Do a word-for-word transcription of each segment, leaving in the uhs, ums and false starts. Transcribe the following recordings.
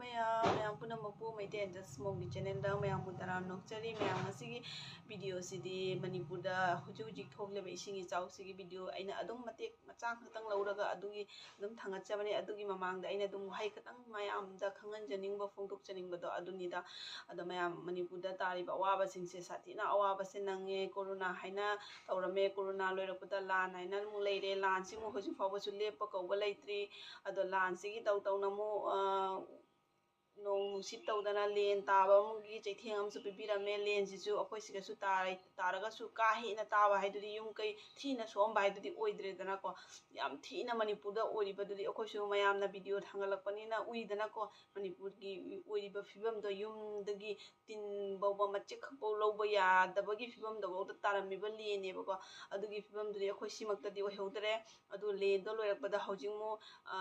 ꯃꯌꯥꯝ, ꯃꯌꯥꯝ ꯄꯨꯝꯅꯃꯛꯄꯨ ꯃꯩꯇꯩ ꯑꯦꯟ ꯖꯁ ꯃꯣꯝꯒꯤ ꯆꯦꯅꯦꯜꯗ ꯃꯌꯥꯝꯕꯨ ꯇꯔꯥꯝꯅ ꯑꯣꯛꯆꯔꯤ꯫ ꯃꯌꯥꯝ, ꯉꯁꯤꯒꯤ ꯚꯤꯗꯤꯑꯣꯁꯤꯗꯤ ꯃꯅꯤꯄꯨꯔꯗ ꯍꯧꯖꯤꯛ ꯍꯧꯖꯤꯛ ꯊꯣꯛꯂꯤꯕ ꯏꯁꯤꯡ ꯏꯆꯥꯎꯁꯤꯒꯤ ꯚꯤꯗꯤꯑꯣ ꯑꯩꯅ ꯑꯗꯨꯝ ꯃꯇꯦꯛ ꯃꯆꯥ ꯈꯛꯇꯪ ꯂꯧꯔꯒ ꯑꯗꯨꯒꯤ ꯑꯗꯨꯝ ꯊꯥꯡꯒꯠꯆꯕꯅꯤ꯫ ꯑꯗꯨꯒꯤ ꯃꯃꯥꯡꯗ ꯑꯩꯅ ꯑꯗꯨꯝ ꯋꯥꯍꯩ ꯈꯛꯇꯪ ꯃꯌꯥꯝꯗ ꯈꯪꯍꯟꯖꯅꯤꯡꯕ, ꯐꯣꯡꯗꯣꯛꯆꯅꯤꯡꯕꯗꯣ ꯑꯗꯨꯅꯤꯗ꯫ ꯑꯗꯣ ꯃꯌꯥꯝ, ꯃꯅꯤꯄꯨꯔꯗ ꯇꯥꯔꯤꯕ ꯑꯋꯥꯕꯁꯤꯡꯁꯦ ꯁꯥꯊꯤꯅ ꯑꯋꯥꯕꯁꯦ ꯅꯪꯉꯦ꯫ ꯀꯣꯔꯣꯅꯥ ꯍꯥꯏꯅ ꯇꯧꯔꯝꯃꯦ, ꯀꯣꯔꯣꯅꯥ ꯂꯣꯏꯔꯛꯄꯗ ꯂꯥꯟ ꯍꯥꯏꯅ ꯑꯃꯨꯛ ꯂꯩꯔꯦ꯫ ꯂꯥꯟꯁꯤ ꯑꯃꯨꯛ ꯍꯧꯖꯤꯛ ꯐꯥꯎꯕꯁꯨ ꯂꯦꯞꯄ ꯀꯧꯕ ꯂꯩꯇ꯭ꯔꯤ꯫ ꯑꯗꯣ ꯂꯥꯟꯁꯤꯒꯤ ꯇꯧ ꯇꯧꯅ ꯑꯃꯨꯛ, ꯑ, ꯅꯣꯡ ꯅꯨꯡꯁꯤꯠ ꯇꯧꯗꯅ ꯂꯦꯟ ꯇꯥꯕ ꯑꯃꯒꯤ ꯆꯩꯊꯦꯡ ꯑꯃꯁꯨ ꯄꯤꯕꯤꯔꯝꯃꯦ꯫ ꯂꯦꯟꯁꯤꯁꯨ ꯑꯩꯈꯣꯏ ꯁꯤꯗꯁꯨ ꯇꯥꯔ-, ꯇꯥꯔꯒꯁꯨ ꯀꯥ ꯍꯦꯟꯅ ꯇꯥꯕ ꯍꯥꯏꯗꯨꯗꯤ, ꯌꯨꯝ ꯀꯩ ꯊꯤꯅ ꯁꯣꯛꯑꯝꯕ ꯍꯥꯏꯗꯨꯗꯤ ꯑꯣꯏꯗ꯭ꯔꯦꯗꯅꯀꯣ꯫ ꯌꯥꯝ ꯊꯤꯅ ꯃꯅꯤꯄꯨꯔꯗ ꯑꯣꯏꯔꯤꯕꯗꯨꯗꯤ ꯑꯩꯈꯣꯏꯁꯨ ꯃꯌꯥꯝꯅ ꯚꯤꯗꯤꯑꯣ ꯊꯥꯡꯒꯠꯂꯛꯄꯅꯤꯅ ꯎꯏꯗꯅꯀꯣ꯫ ꯃꯅꯤꯄꯨꯔꯒꯤ ꯑꯣꯏꯔꯤꯕ ꯐꯤꯕꯝꯗꯣ, ꯌꯨꯝꯗꯒꯤ ꯇꯤꯟ ꯐꯥꯎꯕ ꯃꯆꯦꯠ ꯈꯛꯐꯥꯎ ꯂꯧꯕ ꯌꯥꯗꯕꯒꯤ ꯐꯤꯕꯝꯗꯐꯥꯎꯗ ꯇꯥꯔꯝꯃꯤꯕ ꯂꯦꯟꯅꯦꯕꯀꯣ꯫ ꯑꯗꯨꯒꯤ ꯐꯤꯕꯝꯗꯨꯗꯤ ꯑꯩꯈꯣꯏ ꯁꯤꯃꯛꯇꯗꯤ ꯑꯣꯏꯍꯧꯗ꯭ꯔꯦ꯫ ꯑꯗꯨ ꯂꯦꯟꯗꯣ ꯂꯣꯏꯔꯛꯄꯗ ꯍꯧꯖꯤꯛ ꯑꯃꯨꯛ, ꯑ,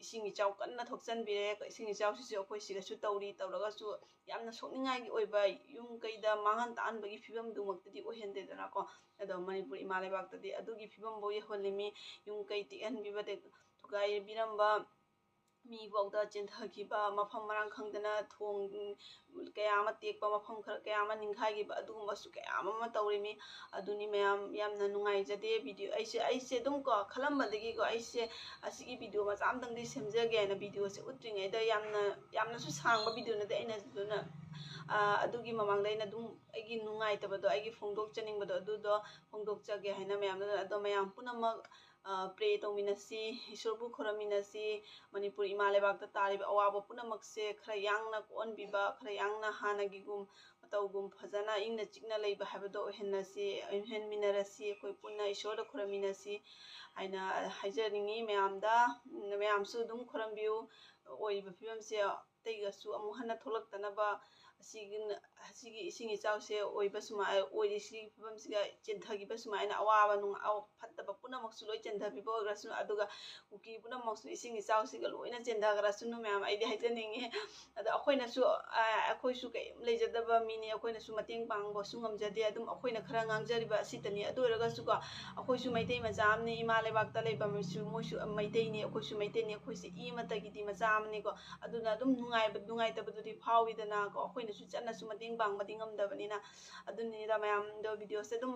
ꯏꯁꯤꯡ ꯏꯆꯥꯎ ꯀꯟꯅ ꯊꯣꯛꯆꯟꯕꯤꯔꯦ꯫ ꯏꯁꯤꯡ ꯏꯆꯥꯎꯁꯤꯁꯨ ꯑꯩꯈꯣꯏ ꯁꯤꯗꯁꯨ ꯇꯧꯔꯤ, ꯇꯧꯔꯒꯁꯨ ꯌꯥꯝꯅ ꯁꯣꯛꯅꯤꯡꯉꯥꯏꯒꯤ ꯑꯣꯏꯕ, ꯌꯨꯝ ꯀꯩꯗ ꯃꯥꯡꯍꯟ ꯇꯥꯛꯍꯟꯕꯒꯤ ꯐꯤꯕꯝꯗꯨꯃꯛꯇꯗꯤ ꯑꯣꯏꯍꯟꯗꯦꯗꯅꯀꯣ꯫ ꯑꯗꯣ ꯃꯅꯤꯄꯨꯔ ꯏꯃꯥ ꯂꯩꯕꯥꯛꯇꯗꯤ ꯑꯗꯨꯒꯤ ꯐꯤꯕꯝꯐꯥꯎ ꯌꯧꯍꯜꯂꯤꯃꯤ꯫ ꯌꯨꯝ ꯀꯩ ꯇꯦꯛꯍꯟꯕꯤꯕꯗ, ꯊꯨꯒꯥꯏꯕꯤꯔꯝꯕ, ꯃꯤꯐꯥꯎꯗ ꯆꯦꯟꯊꯈꯤꯕ, ꯃꯐꯝ ꯃꯔꯥꯡ ꯈꯪꯗꯅ ꯊꯣꯡ ꯀꯌꯥ ꯑꯃ ꯇꯦꯛꯄ, ꯃꯐꯝ ꯈꯔ ꯀꯌꯥ ꯑꯃ ꯅꯤꯡꯈꯥꯏꯈꯤꯕ, ꯑꯗꯨꯒꯨꯝꯕꯁꯨ ꯀꯌꯥ ꯑꯃ ꯇꯧꯔꯤꯃꯤ꯫ ꯑꯗꯨꯅꯤ ꯃꯌꯥꯝ, ꯌꯥꯝꯅ ꯅꯨꯡꯉꯥꯏꯖꯗꯦ꯫ ꯚꯤꯗꯤꯑꯣ ꯑꯩꯁꯦ, ꯑꯩꯁꯦ ꯑꯗꯨꯝ ꯀꯣ, ꯈꯜꯂꯝꯕꯗꯒꯤꯀꯣ, ꯑꯩꯁꯦ ꯑꯁꯤꯒꯤ ꯚꯤꯗꯤꯑꯣ ꯃꯆꯥ ꯑꯃꯇꯪꯗꯤ ꯁꯦꯝꯖꯒꯦ ꯍꯥꯏꯅ ꯚꯤꯗꯤꯑꯣꯁꯦ ꯎꯠꯇ꯭ꯔꯤꯉꯩꯗ ꯌꯥꯝꯅ, ꯌꯥꯝꯅꯁꯨ ꯁꯥꯡꯕ ꯚꯤꯗꯤꯑꯣ ꯅꯠꯇꯦ꯫ ꯑꯩꯅ ꯑꯗꯨꯅ, ꯑ, ꯑꯗꯨꯒꯤ ꯃꯃꯥꯡꯗ ꯑꯩꯅ ꯑꯗꯨꯝ ꯑꯩꯒꯤ ꯅꯨꯡꯉꯥꯏꯇꯕꯗꯣ, ꯑꯩꯒꯤ ꯐꯣꯡꯗꯣꯛꯆꯅꯤꯡꯕꯗꯣ ꯑꯗꯨꯗꯣ ꯐꯣꯡꯗꯣꯛꯆꯒꯦ ꯍꯥꯏꯅ ꯃꯌꯥꯝꯗ꯫ ꯑꯗꯣ ꯃꯌꯥꯝ ꯄꯨꯝꯅꯃꯛ, ꯑ, ꯄ꯭ꯔꯦ ꯇꯧꯃꯤꯟꯅꯁꯤ, ꯏꯁꯣꯔꯕꯨ ꯈꯨꯔꯨꯝꯃꯤꯟꯅꯁꯤ꯫ ꯃꯅꯤꯄꯨꯔ ꯏꯃꯥ ꯂꯩꯕꯥꯛꯇ ꯇꯥꯔꯤꯕ ꯑꯋꯥꯕ ꯄꯨꯝꯅꯃꯛꯁꯦ ꯈꯔ ꯌꯥꯡꯅ ꯀꯣꯛꯍꯟꯕꯤꯕ, ꯈꯔ ꯌꯥꯡꯅ ꯍꯥꯟꯅꯒꯤꯒꯨꯝ ꯃꯇꯧꯒꯨꯝ ꯐꯖꯅ ꯏꯪꯅ ꯆꯤꯛꯅ ꯂꯩꯕ ꯍꯥꯏꯕꯗꯣ ꯑꯣꯏꯍꯟꯅꯁꯤ, ꯑꯣꯏꯍꯟꯃꯤꯟꯅꯔꯁꯤ꯫ ꯑꯩꯈꯣꯏ ꯄꯨꯟꯅ ꯏꯁꯣꯔꯗ ꯈꯨꯔꯨꯝꯃꯤꯟꯅꯁꯤ ꯍꯥꯏꯅ ꯍꯥꯏꯖꯅꯤꯡꯉꯤ ꯃꯌꯥꯝꯗ꯫ ꯃꯌꯥꯝꯁꯨ ꯑꯗꯨꯝ ꯈꯨꯔꯨꯝꯕꯤꯌꯨ꯫ ꯑꯣꯏꯔꯤꯕ ꯐꯤꯕꯝꯁꯦ ꯑꯇꯩꯒꯁꯨ ꯑꯃꯨꯛ ꯍꯟꯅ ꯊꯣꯛꯂꯛꯇꯅꯕ, ꯑꯁꯤꯒꯤ ꯑꯁꯤꯒꯤ ꯏꯁꯤꯡ ꯏꯆꯥꯎꯁꯦ ꯑꯣꯏꯕ ꯁꯨꯃꯥꯏ ꯑꯣꯏꯔꯤꯁꯤꯒꯤ ꯐꯤꯕꯝꯁꯤꯒ ꯆꯦꯟꯊꯈꯤꯕ ꯁꯨꯃꯥꯏꯅ ꯑꯋꯥꯕ ꯅꯨꯡ-, ꯑꯋꯥ-, ꯐꯠꯇꯕ ꯄꯨꯝꯅꯃꯛꯁꯨ ꯂꯣꯏ ꯆꯦꯟꯊꯕꯤꯕ ꯑꯣꯏꯈ꯭ꯔꯁꯅꯨ꯫ ꯑꯗꯨꯒ ꯀꯨꯀꯤ ꯄꯨꯝꯅꯃꯛꯁꯨ ꯏꯁꯤꯡ ꯏꯆꯥꯎꯁꯤꯒ ꯂꯣꯏꯅ ꯆꯦꯟꯊꯈ꯭ꯔꯁꯅꯨ ꯃꯌꯥꯝ, ꯑꯩꯗꯤ ꯍꯥꯏꯖꯅꯤꯡꯉꯤ꯫ ꯑꯗꯣ ꯑꯩꯈꯣꯏꯅꯁꯨ, ꯑ, ꯑꯩꯈꯣꯏꯁꯨ ꯀꯔꯤꯝ ꯂꯩꯖꯗꯕ ꯃꯤꯅꯤ, ꯑꯩꯈꯣꯏꯅꯁꯨ ꯃꯇꯦꯡ ꯄꯥꯡꯕꯁꯨ ꯉꯝꯖꯗꯦ꯫ ꯑꯗꯨꯝ ꯑꯩꯈꯣꯏꯅ ꯈꯔ ꯉꯥꯡꯖꯔꯤꯕ ꯑꯁꯤꯇꯅꯤ꯫ ꯑꯗꯨ ꯑꯣꯏꯔꯒꯁꯨꯀꯣ, ꯑꯩꯈꯣꯏꯁꯨ ꯃꯩꯇꯩ ꯃꯆꯥ ꯑꯃꯅꯤ, ꯏꯃꯥ ꯂꯩꯕꯥꯛꯇ ꯂꯩꯕ ꯃꯤꯁꯨ, ꯃꯣꯏꯁꯨ ꯃꯩꯇꯩꯅꯤ, ꯑꯩꯈꯣꯏꯁꯨ ꯃꯩꯇꯩꯅꯤ, ꯑꯩꯈꯣꯏꯁꯦ ꯏ ꯑꯃꯠꯇꯒꯤꯗꯤ ꯃꯆꯥ ꯑꯃꯅꯤꯀꯣ꯫ ꯑꯗꯨꯅ ꯑꯗꯨꯝ ꯅꯨꯡꯉꯥꯏꯕ, ꯅꯨꯡꯉꯥꯏꯇꯕꯗꯨꯗꯤ ꯐꯥꯎꯏꯗꯅꯀꯣ, ꯑꯩꯈꯣꯏꯅꯁꯨ ꯆꯠꯅꯁꯨ ꯃꯇꯦꯡ ꯄꯥꯡꯕꯗꯤ ꯉꯝꯗꯕꯅꯤꯅ꯫ ꯑꯗꯨꯅꯤꯗ ꯃꯌꯥꯝꯗꯣ, videoꯁꯦ ꯑꯗꯨꯝ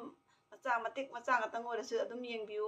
ꯃꯆꯥ ꯃꯇꯦꯛ ꯃꯆꯥ ꯉꯥꯛꯇꯪ ꯑꯣꯏꯔꯁꯨ ꯑꯗꯨꯝ ꯌꯦꯡꯕꯤꯌꯨ꯫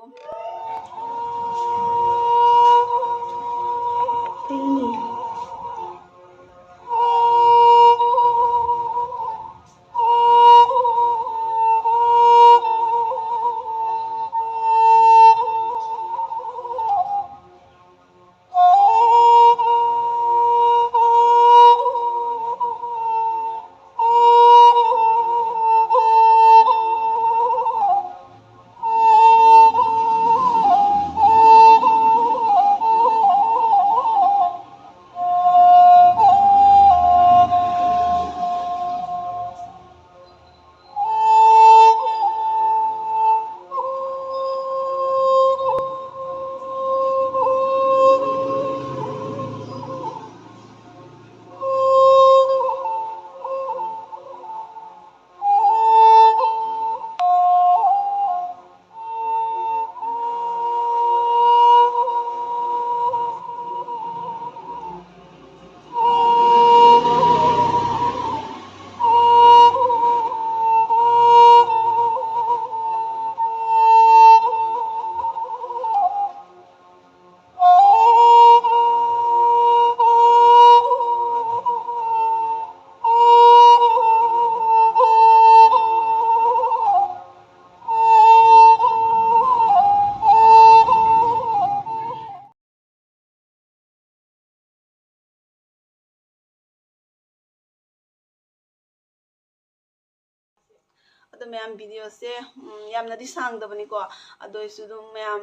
ꯑꯗꯣ ꯃꯌꯥꯝ, videoꯁꯦ, ꯎꯝ, ꯌꯥꯝꯅꯗꯤ ꯁꯥꯡꯗꯕꯅꯤꯀꯣ꯫ ꯑꯗꯨ ꯑꯣꯏꯔꯁꯨ ꯑꯗꯨꯝ ꯃꯌꯥꯝ,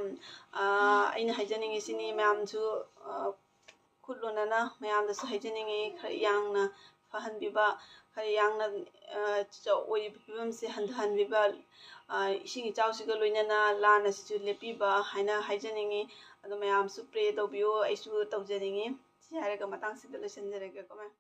ꯑ, ꯑꯩꯅ ꯍꯥꯏꯖꯅꯤꯡꯉꯤꯁꯤꯅꯤ, ꯃꯌꯥꯝꯁꯨ, ꯑ, ꯈꯨꯠ ꯂꯣꯟꯅꯅ ꯃꯌꯥꯝꯗꯁꯨ ꯍꯥꯏꯖꯅꯤꯡꯉꯤ, ꯈꯔ ꯌꯥꯡꯅ ꯐꯍꯟꯕꯤꯕ, ꯈꯔ ꯌꯥꯡꯅ, ꯑ, ꯑꯣꯏꯔꯤꯕ ꯐꯤꯕꯝꯁꯦ ꯍꯟꯊꯍꯟꯕꯤꯕ, ꯑ, ꯏꯁꯤꯡ ꯏꯆꯥꯎꯁꯤꯒ ꯂꯣꯏꯅꯅ ꯂꯥꯟ ꯑꯁꯤꯁꯨ ꯂꯦꯞꯄꯤꯕ ꯍꯥꯏꯅ ꯍꯥꯏꯖꯅꯤꯡꯉꯤ꯫ ꯑꯗꯣ ꯃꯌꯥꯝꯁꯨ pray ꯇꯧꯕꯤꯌꯨ, ꯑꯩꯁꯨ ꯇꯧꯖꯅꯤꯡꯉꯤ꯫ ꯁꯤ ꯍꯥꯏꯔꯒ ꯃꯇꯥꯡꯁꯤꯗ ꯂꯣꯏꯁꯤꯟꯖꯔꯒꯦꯀꯣ, ꯃꯦꯝ꯫